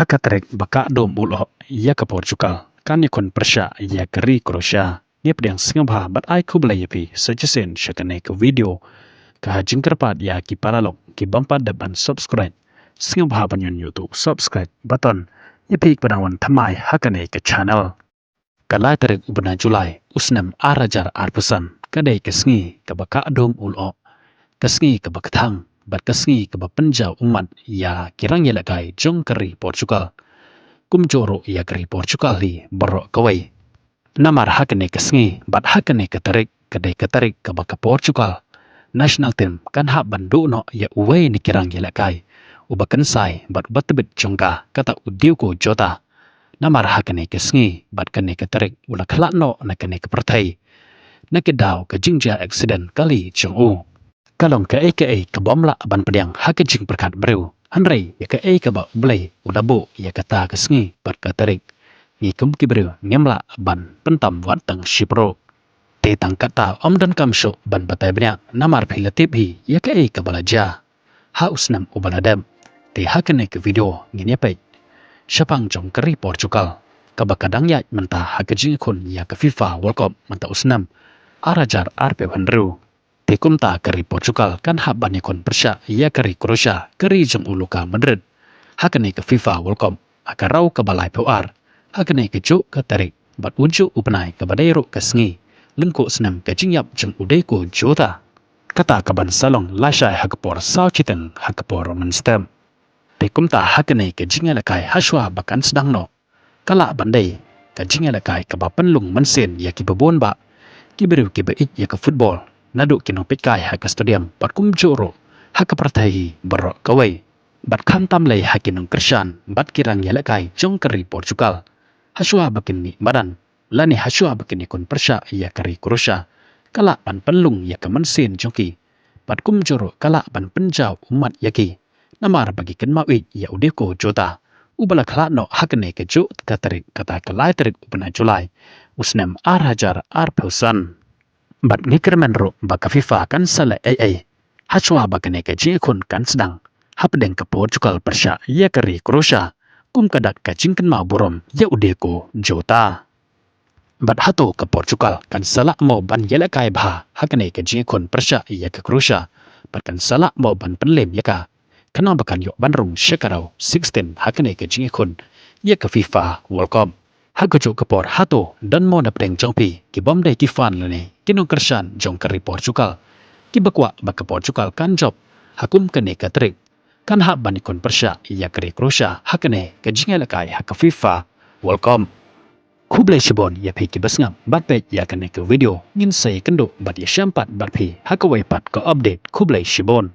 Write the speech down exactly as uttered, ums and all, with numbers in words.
Ha ka tarik ba ka dum u lyoh ïa ka Portugal kan ïakhun pyrshah ïa ka ri Croatia. Ngi pdiang sngewbha bad ai khublei ïa phi sa shisien sha kane ka video. Ka jingkyrpad ïa ki paralok ki bym pat dep ban subscribe, sngewbha ban ñion ïa uto u subscribe button ïa phi kiba dang wan thymmai ha kane ka channel. Ka lai tarik u bnai July u snem ar hajar arphew san ka dei ka sngi kaba ka dum u lyoh, ka sngi kaba kthang bad ka sngi kaba pynjaw ummat ïa ki rangïalehkai jong ka ri Portugal. Kumjuh ruh ïa ka ri Portugal hi baroh kawei. Namar ha kane ka sngi bad ha kane ka tarik ka dei ka tarik kaba ka Portugal national team kan hap ban duh noh ïa uwei na ki rangïalehkai uba kynsai bad uba tbit jong ka, kata u Diogo Jota. Namar ha kane ka sngi bad kane ka tarik u la khlad noh na kane ka pyrthei na ka daw ka jingjia accident kali jong u. Ka long kaei kaei ka bym lah ban pdiang ha ka jingpyrkhat briew, hynrei ïa kaei kaba U Blei u la buh ïa kata ka sngi bad ka tarik, ngi kum ki briew ngim lah ban pyntam wat tang shiphew. Te tang kata ym donkam shuh ban batai bniah, namar phi la tip hi ïa kaei kaba la jia ha u snem uba la dep. Te ha kane ka video ngin ïa peit shaphang jong ka ri Portugal kaba ka dang ïaid mynta ha ka jingïakhun ïa ka FIFA World Cup mynta u snem ar hajar arphew hynriew. Te kumta ka ri Portugal kan hap ban ïakhun pyrshah ïa ka ri Croatia, ka ri jong u Luka Modric, ha kane ka FIFA World Cup ha ka round kaba laiphew ar ha kane kajuh ka tarik bad ujuh u bnai kaba dei ruh ka sngi lyngkhuh snem ka jingïap jong u Diogo Jota, kata kaban sa long lashai ha ka por saw shiteng ha ka por mynstep. Te kumta ha kane ka jingïalehkai hashwa ba kan sdang noh ka lah ban dei ka jingïalehkai kaba pynlong mynsiem ïa kiba bun bah, ki briew kiba ïeit ïa ka football, naduh ki nongpeitkai ha ka stadium bad kumjuh ruh ha ka pyrthei hi baroh kawei, bad khamtam lei ha ki nongkyrshan bad ki rangïalehkai jong ka ri Portugal. Hashwa ba kin mih madan lane hashwa ba kin ïakhun pyrshah ïa ka ri Croatia ka lah ban pynlong ïa ka mynsiem jong ki bad kumjuh ruh ka lah ban pynjaw ummat ïa ki, namar ba ki kynmaw ïeit ïa u Diogo Jota uba la khlad noh ha kane kajuh ka tarik, kata ka lai tarik u bnai July u snem ar hajar arphew san. Bad ngi kyrmen ruh ba ka FIFA kan sa leh ei ei hashwa ba kane ka jingïakhun kan sdang hapdeng ka Portugal pyrshah ïa ka ri Croatia kum ka dak ka jingkynmaw burom ïa u Diogo Jota. Bad hato ka Portugal kan sa lah mo ban ïalehkai bha ha kane ka jingïakhun pyrshah ïa ka Croatia, bad kan sa lah mo ban pynlem ïa ka khnang ba kan ïoh ban rung sha ka round sixteen ha kane ka jingïakhun ïa ka FIFA World Cup? Ha kajuh ka por hato don mo na pdeng jong phi ki bym dei ki fan lane ki nongkyrshan jong ka ri Portugal kiba kwah ba ka Portugal kan jop ha kum kane ka tarik, kan hap ban ïakhun pyrshah ïa ka ri Croatia ha kane ka jingïalehkai ha ka FIFA World Cup? Khublei shibun ïa phi kiba sngap bad peit ïa kane ka video. Ngin sa ïakynduh bad ïashem pat bad phi ha kawei pat ka update. Khublei shibun.